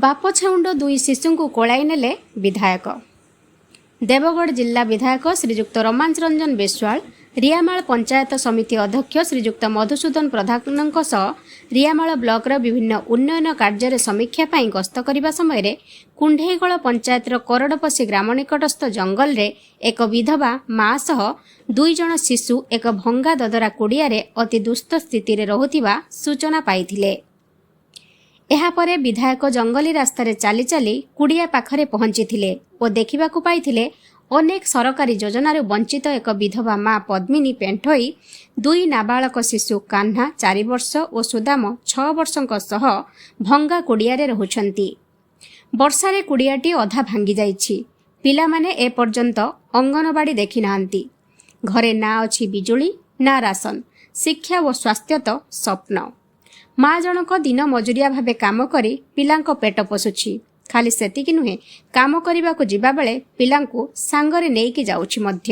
ବାପଛେଉଣ୍ଡ ଦୁଇ ଶିଶୁଙ୍କୁ କୋଳାଇ ନେଲେ ବିଧାୟକ। ଦେବଗଡ଼ ଜିଲ୍ଲା ବିଧାୟକ ଶ୍ରୀଯୁକ୍ତ ରୋମାଞ୍ଚ ରଞ୍ଜନ ବିଶ୍ୱାଳ ରିଆମାଳ ପଞ୍ଚାୟତ ସମିତି ଅଧ୍ୟକ୍ଷ ଶ୍ରୀଯୁକ୍ତ ମଧୁସୂଦନ ପ୍ରଧାନଙ୍କ ସହ ରିଆମାଳ ବ୍ଲକର ବିଭିନ୍ନ ଉନ୍ନୟନ କାର୍ଯ୍ୟରେ ସମୀକ୍ଷା ପାଇଁ ଗସ୍ତ କରିବା ସମୟରେ କୁଣ୍ଢେଇଗୋଳ ପଞ୍ଚାୟତର କରଡ଼ପଶି ଗ୍ରାମ ନିକଟସ୍ଥ ଜଙ୍ଗଲରେ ଏକ ବିଧବା ମା ସହ ଦୁଇ ଜଣ ଶିଶୁ ଏକ ଭଙ୍ଗା ଦଦରା କୁଡ଼ିଆରେ ଅତି ଦୁସ୍ଥ ସ୍ଥିତିରେ ରହୁଥିବା ସୂଚନା ପାଇଥିଲେ। ଏହାପରେ ବିଧାୟକ ଜଙ୍ଗଲୀ ରାସ୍ତାରେ ଚାଲି ଚାଲି କୁଡ଼ିଆ ପାଖରେ ପହଞ୍ଚିଥିଲେ ଓ ଦେଖିବାକୁ ପାଇଥିଲେ, ଅନେକ ସରକାରୀ ଯୋଜନାରୁ ବଞ୍ଚିତ ଏକ ବିଧବା ମା ପଦ୍ମିନୀ ପେଣ୍ଠୋଇ ଦୁଇ ନାବାଳକ ଶିଶୁ କାହ୍ନା 4 ବର୍ଷ ଓ ସୁଦାମ 6 ବର୍ଷଙ୍କ ସହ ଭଙ୍ଗା କୁଡ଼ିଆରେ ରହୁଛନ୍ତି। ବର୍ଷାରେ କୁଡ଼ିଆଟି ଅଧା ଭାଙ୍ଗିଯାଇଛି। ପିଲାମାନେ ଏପର୍ଯ୍ୟନ୍ତ ଅଙ୍ଗନବାଡ଼ି ଦେଖିନାହାନ୍ତି। ଘରେ ନା ଅଛି ବିଜୁଳି ନା ରାସନ। ଶିକ୍ଷା ଓ ସ୍ୱାସ୍ଥ୍ୟ ତ ସ୍ୱପ୍ନ। ମା ଜଣକ ଦିନ ମଜୁରିଆ ଭାବେ କାମ କରି ପିଲାଙ୍କ ପେଟ ପୋଷୁଛି। ଖାଲି ସେତିକି ନୁହେଁ, କାମ କରିବାକୁ ଯିବାବେଳେ ପିଲାଙ୍କୁ ସାଙ୍ଗରେ ନେଇକି ଯାଉଛି ମଧ୍ୟ।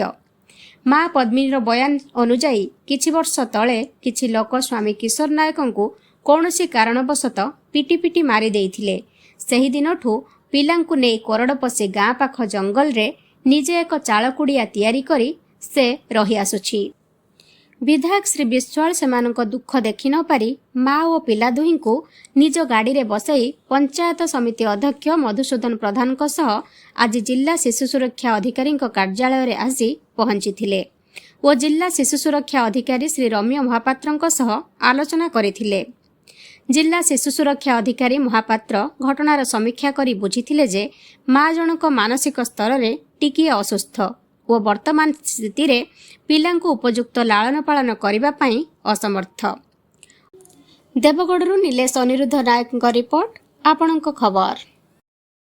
ମା ପଦ୍ମିନୀର ବୟାନ ଅନୁଯାୟୀ, କିଛି ବର୍ଷ ତଳେ କିଛି ଲୋକ ସ୍ୱାମୀ କିଶୋର ନାୟକଙ୍କୁ କୌଣସି କାରଣବଶତଃ ପିଟି ପିଟି ମାରି ଦେଇଥିଲେ। ସେହିଦିନଠୁ ପିଲାଙ୍କୁ ନେଇ କରଡ଼ପଶି ଗାଁ ପାଖ ଜଙ୍ଗଲରେ ନିଜେ ଏକ ଚାଳକୁଡ଼ିଆ ତିଆରି କରି ସେ ରହିଆସୁଛି। ବିଧାୟକ ଶ୍ରୀ ବିଶ୍ୱାଳ ସେମାନଙ୍କ ଦୁଃଖ ଦେଖି ନ ପାରି ମା ଓ ପିଲା ଦୁହିଁଙ୍କୁ ନିଜ ଗାଡ଼ିରେ ବସାଇ ପଞ୍ଚାୟତ ସମିତି ଅଧ୍ୟକ୍ଷ ମଧୁସୂଦନ ପ୍ରଧାନଙ୍କ ସହ ଆଜି ଜିଲ୍ଲା ଶିଶୁ ସୁରକ୍ଷା ଅଧିକାରୀଙ୍କ କାର୍ଯ୍ୟାଳୟରେ ଆସି ପହଞ୍ଚିଥିଲେ ଓ ଜିଲ୍ଲା ଶିଶୁ ସୁରକ୍ଷା ଅଧିକାରୀ ଶ୍ରୀ ରମ୍ୟ ମହାପାତ୍ରଙ୍କ ସହ ଆଲୋଚନା କରିଥିଲେ। ଜିଲ୍ଲା ଶିଶୁ ସୁରକ୍ଷା ଅଧିକାରୀ ମହାପାତ୍ର ଘଟଣାର ସମୀକ୍ଷା କରି ବୁଝିଥିଲେ ଯେ ମା ଜଣକ ମାନସିକ ସ୍ତରରେ ଟିକିଏ ଅସୁସ୍ଥ ଓ ବର୍ତ୍ତମାନ ସ୍ଥିତିରେ ପିଲାଙ୍କୁ ଉପଯୁକ୍ତ ଲାଳନ ପାଳନ କରିବା ପାଇଁ ଅସମର୍ଥ। ଦେବଗଡ଼ରୁ ନିଲେଶ ଅନିରୁଦ୍ଧ ନାୟକଙ୍କ ରିପୋର୍ଟ, ଆପଣଙ୍କ ଖବର।